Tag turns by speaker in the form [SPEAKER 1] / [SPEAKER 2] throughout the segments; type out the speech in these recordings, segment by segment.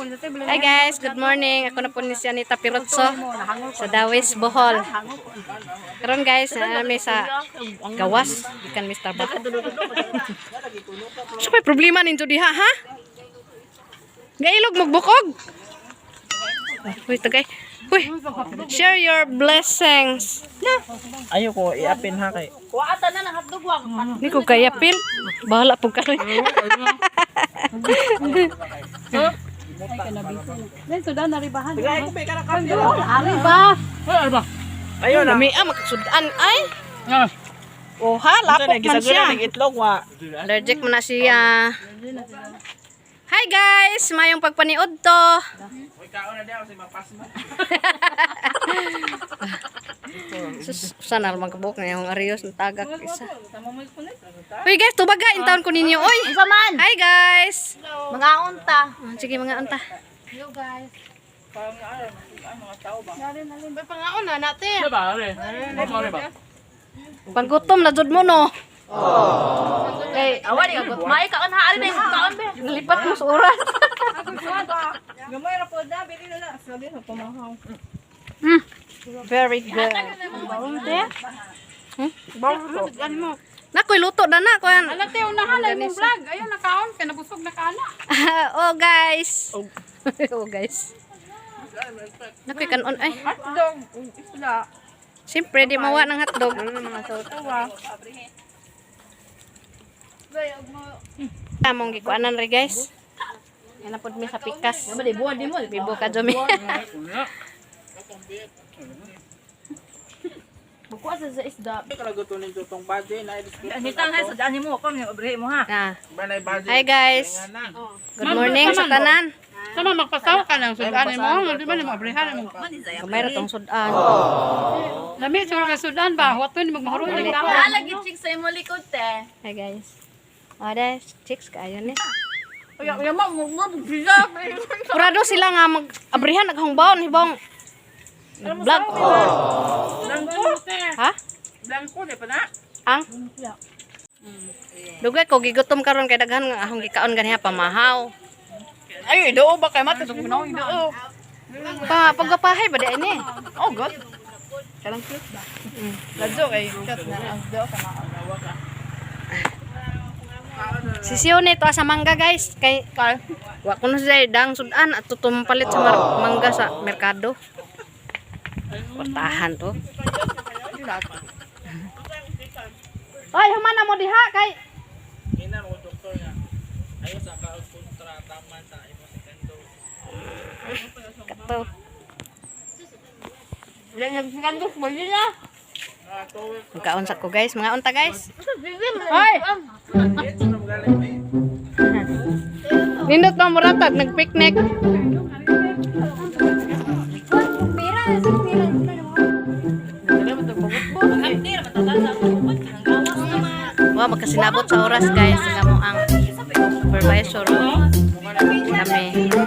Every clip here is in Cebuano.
[SPEAKER 1] Hi guys, good morning. Ako na po ni si Anita Pirotso sa Dawis, Bohol. Karon guys, naa mi sa gawas, gikan mi Starbucks. So may problema ninyo diha, ha? Gailog magbukog. Uy, tagay. Uy, share your blessings.
[SPEAKER 2] Ayoko, iapin ha kay.
[SPEAKER 1] Hindi ko kaya pil. Bahala po kayo.
[SPEAKER 2] Ayun na.
[SPEAKER 1] Lami ah, makasudan ay. Oha, lapok man siya.
[SPEAKER 2] Ng itlog wa.
[SPEAKER 1] Allergic man na siya. Hi guys, mayong pagpaniod to.
[SPEAKER 2] Uy, kaon na diha kasi mapasma.
[SPEAKER 1] Sus, sana lang magkabuk na yung arios ng tagak isa. Uy guys, tubaga in taon ko ninyo. Uy.
[SPEAKER 3] Unsa man?
[SPEAKER 1] Hi guys.
[SPEAKER 3] Mga unta.
[SPEAKER 1] Ah, sige mga anta.
[SPEAKER 3] Hello guys.
[SPEAKER 1] Panggutom na jud mo no.
[SPEAKER 3] Kay awa di ka gutmay kaon ha ali na kaon be.
[SPEAKER 1] Nalipat mo sa oras.
[SPEAKER 4] Gamay ra po na, bili na na. Sabi na pamahaw.
[SPEAKER 1] Very good. Hmm? Nakoy luto na na kuan.
[SPEAKER 5] Ala te, unahan na imong vlog. Ayun nakaon kay nabusog na kana.
[SPEAKER 1] Oh guys. Oh guys. Nakoy kanon ay.
[SPEAKER 4] Hotdog, isla.
[SPEAKER 1] Siyempre di mawa ng hotdog.
[SPEAKER 4] Mga sausawa.
[SPEAKER 1] Among gikuanan re guys. Yan na pod mi sa pikas. Bibo ka jumi.
[SPEAKER 3] Bukuha sa isda.
[SPEAKER 2] Kalaguto ning tutong body na
[SPEAKER 4] Anita nga sa daan mo ko ni obre mo ha.
[SPEAKER 1] Ah.
[SPEAKER 2] Banay body.
[SPEAKER 1] Hi guys. Good morning sa tanan.
[SPEAKER 5] Sama magpasawa ka lang sudan mo, di ba nimo abrihan mo.
[SPEAKER 1] Kamay ra tong sudan.
[SPEAKER 5] Lami siguro kay sudan ba, wato ni magmahurong lang ka.
[SPEAKER 3] Nalagi chick sa imo likod te.
[SPEAKER 1] Hi guys. Ada chicks kaayo ni.
[SPEAKER 4] Uya uya mo mo mo sila.
[SPEAKER 1] Kurado sila nga mag abrihan naghungbaon hibong. Nag-vlog.
[SPEAKER 4] Blanco.
[SPEAKER 1] Ha?
[SPEAKER 4] Blanco di pa na.
[SPEAKER 1] Ang Dugay ko gigutom karon kay daghan nga akong gikaon ganiha pamahaw.
[SPEAKER 4] Ay, doo ba kay mata sa kuno doo.
[SPEAKER 1] Pa pagpapahay ba di ini?
[SPEAKER 4] Oh god. Karang cute ba? Ladyo kay cute na ang doo ka na.
[SPEAKER 1] Sisiyo nito sa mangga guys kay wa kuno siya dang sudan at tutumpalit sa mangga sa merkado. Kwartahan to. Ay, humana mo diha kay
[SPEAKER 2] Ina mo doktor nga. Ayo sa kaon kontra taman sa imo second dose.
[SPEAKER 1] kato. Magkaon sa ko guys, mga unta guys. Ay! Nindot pa muratag nagpicnic. Wa magkasinabot sa oras guys, nga mo ang supervisor kami. Sige ba, sige ba.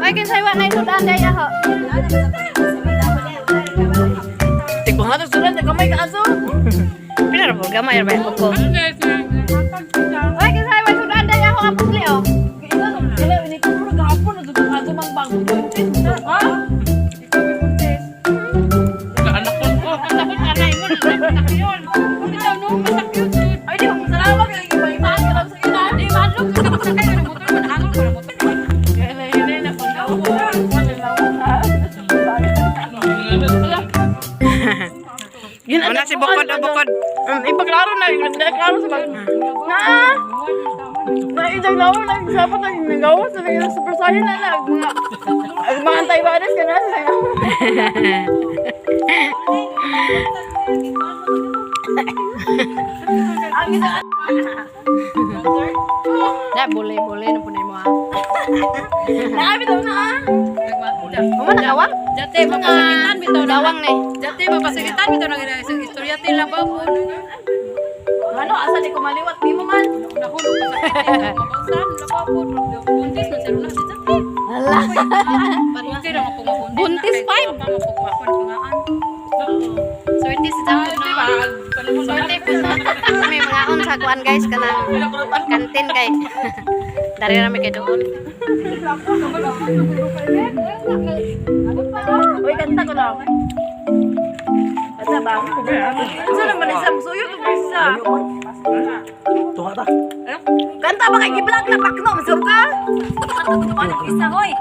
[SPEAKER 1] Ay, kinsay wa na isudan day aho.
[SPEAKER 4] Tikbang na to sudan gamay ka aso.
[SPEAKER 1] Pila ra po gamay ra ba ko. Ay, kinsay wa isudan day aho ang pugli oh.
[SPEAKER 4] Dili ini ko mura gahapon na dugong aso mang bang. Ha?
[SPEAKER 5] Takot anay mo na yun. Bitaw no, masakyot jud.
[SPEAKER 4] Ay di mo salamat kay gipahimaan ka lang sa ina.
[SPEAKER 5] Di mahadlok jud ka sakay ng motor, manahangol ko ng motor.
[SPEAKER 1] Yun na si Bukod, oh, Bukod.
[SPEAKER 4] Ipaklaro na, nagklaro sa bag. Na! Na isang lawa na sapat na nagawa sa mga super saiyan na na mga ang mga antivirus ka na sa
[SPEAKER 1] Na bole bole na punay mo ah.
[SPEAKER 4] Naa bitaw na ah.
[SPEAKER 1] Human na awang?
[SPEAKER 5] Jate mapasakitan bitaw na.
[SPEAKER 1] Dawang ni.
[SPEAKER 5] Jate mapasakitan bitaw na gina isang istorya te lang ba po.
[SPEAKER 4] Ano asa di ko maliwat nimo man.
[SPEAKER 5] Nahulog pasakitan mabawsan laba po. Buntis man sir na si Jate.
[SPEAKER 1] Hala.
[SPEAKER 5] Okay ra mapungahon.
[SPEAKER 1] Buntis five.
[SPEAKER 5] Swerte si Jate na.
[SPEAKER 1] May mga on sa kuan guys kanang kantin kay. Dari rami kay doon.
[SPEAKER 4] Uy, kanta ko lang. Kanta ba? Unsa naman isa? Suyo to isa.
[SPEAKER 6] Tunga ta.
[SPEAKER 4] Kanta ba kay giblog na pakno? Masur ka?
[SPEAKER 3] Isa hoy.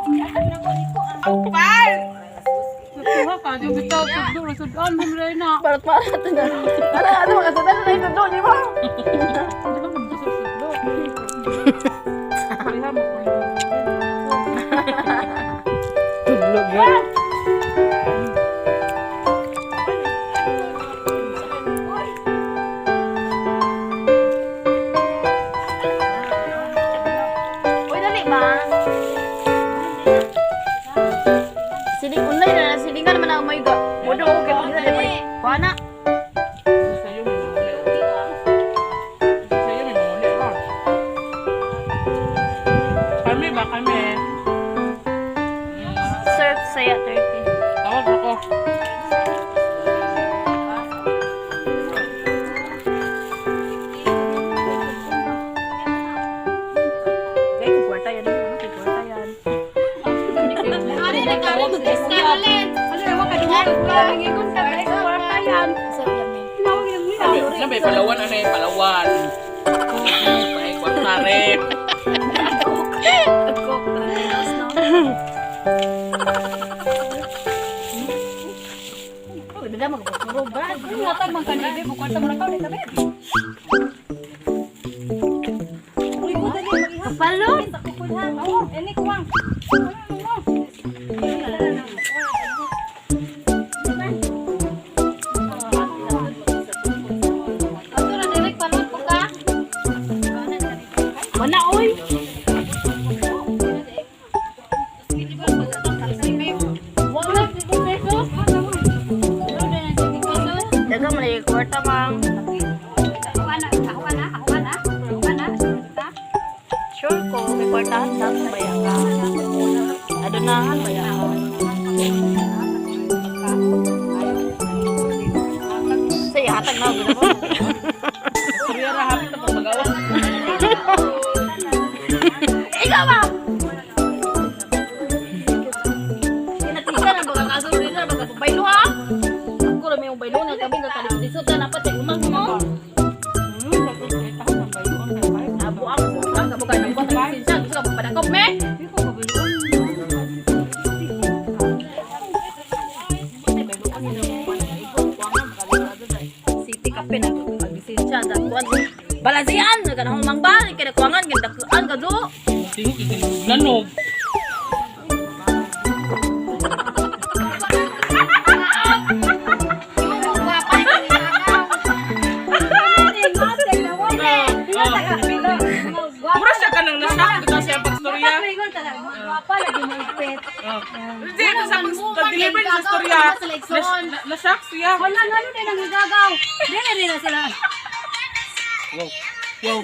[SPEAKER 5] Kuha ka, di bitaw, sudlo, sudan, humlay na.
[SPEAKER 4] Parat parat na. Ano ano mga sudan na ito di ba?
[SPEAKER 5] Hindi ba magbusog sudlo? Pareha mo ko.
[SPEAKER 2] Tudlog yun.
[SPEAKER 3] Uy, dali ba? Siling online na, silingan naman ang may ga. Modo ko kay pagdali pa. Kuha na.
[SPEAKER 2] Sa'yo may manguli. Sa'yo may manguli ka. Kami ba kami?
[SPEAKER 3] Surf saya 30.
[SPEAKER 2] Tawag ako.
[SPEAKER 4] Kay ko kwarta yan, ano kay kwarta yan.
[SPEAKER 2] Ano ba, Palawan ano eh, Palawan. Ay, kwartare.
[SPEAKER 3] Kapalon.
[SPEAKER 4] Wala oy. Daga man ay kwarta mang. Sure ko may kwartahan ta ba ya ka. Adunahan ba ya ka. Say hatag na gud mo.
[SPEAKER 2] Surya ra hapit na pagpagawa.
[SPEAKER 4] Ikaw ba? Kinatigan ang baga kaso rin na baga baylo ha. Ako ra may baylo na gabi na kalit-lisod na dapat ay unang mo. Abo ang ang kabo ka nang bata siya gusto ka padakop me. City Cafe na pagbisensya da kuan. Balansian kanang mangbal kay kuangan kay dakuan ka do.
[SPEAKER 2] Tingog nanog. Mura siya ka nang nasak dito siya pagstorya. Hindi, ito sa pag-deliver sa storya. Nasak siya.
[SPEAKER 5] Wala nga yun eh, nangigagaw. Di na nila sila.
[SPEAKER 2] Wow. Wow.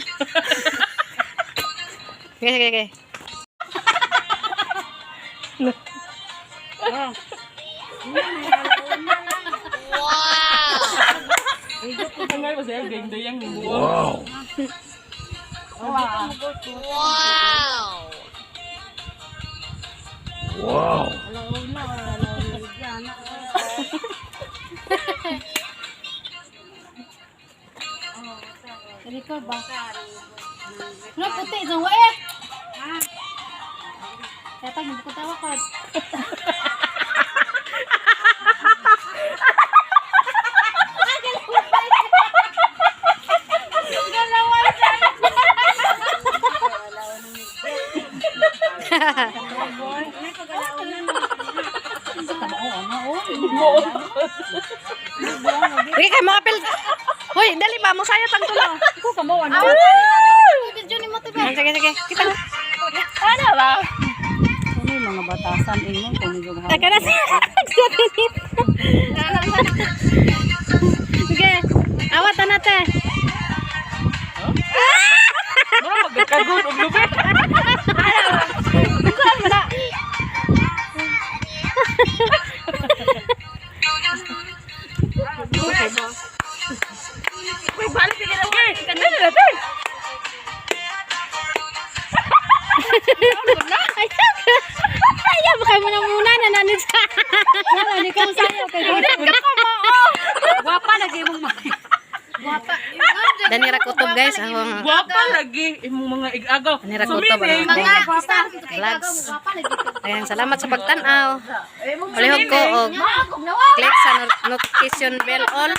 [SPEAKER 1] Sige, sige, sige.
[SPEAKER 2] Tanggal ba siya? Ganda yung buo.
[SPEAKER 5] Record ba? Ano puti, isang wait! Kaya hindi ko tawa ko.
[SPEAKER 1] Sige kay mo apil. Hoy, dali ba mo sayo tang tulo.
[SPEAKER 3] Video ni mo to.
[SPEAKER 1] Sige, sige. Kita.
[SPEAKER 4] Ano ba?
[SPEAKER 5] Ano yung mga batasan ingon kung medyo
[SPEAKER 1] Taka na siya. Sige. Awat na te.
[SPEAKER 2] Mura magkagod og lubit.
[SPEAKER 1] Ayaw ka. Ayaw ba kayo muna muna na nanin sa.
[SPEAKER 5] Ni kang sayo kay Gwapa lagi imong mga.
[SPEAKER 3] Guwapa.
[SPEAKER 1] Danira kutob, guys, akong
[SPEAKER 2] Gwapa lagi imong mga igagaw.
[SPEAKER 1] Danira kutob ang
[SPEAKER 3] Mga isa kay
[SPEAKER 1] vlogs.
[SPEAKER 3] Guwapa lagi.
[SPEAKER 1] Ayan, salamat sa pagtan-aw. Palihog ko og click sa notification bell all.